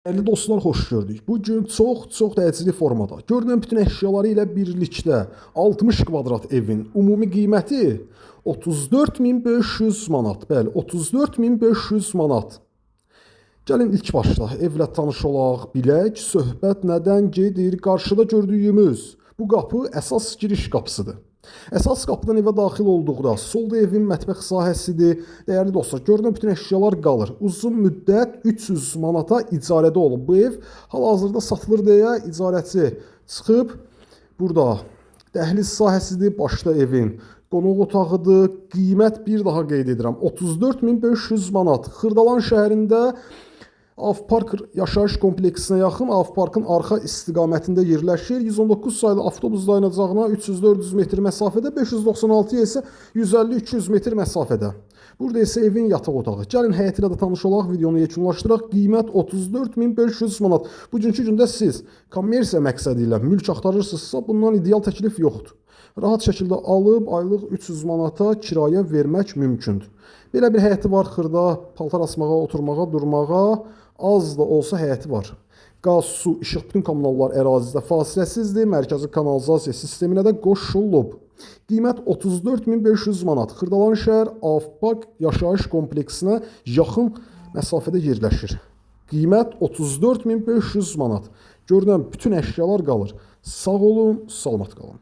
Dəyərli dostlar, xoş gördük. Bu gün çox-çox təcili formada görünən bütün əşyaları ilə birlikdə 60 kvadrat evin ümumi qiyməti 34.500 manat. Bəli, 34.500 manat. Gəlin ilk başda evlə tanış olaq, bilək söhbət nədən gedir. Qarşıda gördüyümüz bu qapı əsas giriş qapısıdır. Əsas qapıdan evə daxil olduqda solda evin mətbəx sahəsidir. Dəyərli dostlar, görünən bütün əşyalar qalır. Uzun müddət 300 manata icarədə olub bu ev. Hal-hazırda satılır deyə icarəçi çıxıb. Burada dəhliz sahəsidir, başda evin qonaq otağıdır. Qiymət bir daha qeyd edirəm. 34.500 manat. Xırdalan şəhərində Avpark yaşayış kompleksinə yaxın Avparkın arxa istiqamətində yerləşir. 119 saylı avtobus dayanacağına 300-400 metr məsafədə, 596-ya isə 150-300 metr məsafədə. Burada isə evin yataq otağı. Gəlin həyəti ilə də tanış olaq, videonu yekunlaşdıraq. Qiymət 34.500 manat. Bugünkü gündə siz kommersiya məqsədi ilə mülk axtarırsınızsa, bundan ideal təklif yoxdur. Rahat şəkildə alıb aylıq 300 manata kirayə vermək mümkündür. Belə bir həyəti var xırda, paltar asmağa, oturmağa, durmağa az da olsa həyəti var. Qaz, su, işıq, bütün kommunallar ərazidə fasiləsizdir. Mərkəzi kanalizasiya sisteminə də qoşulub. Qiymət 34.500 manat. Xırdalan şəhər Avpark yaşayış kompleksinə yaxın məsafədə yerləşir. Qiymət 34.500 manat. Görünən bütün əşyalar qalır. Sağ olun, salamat qalın.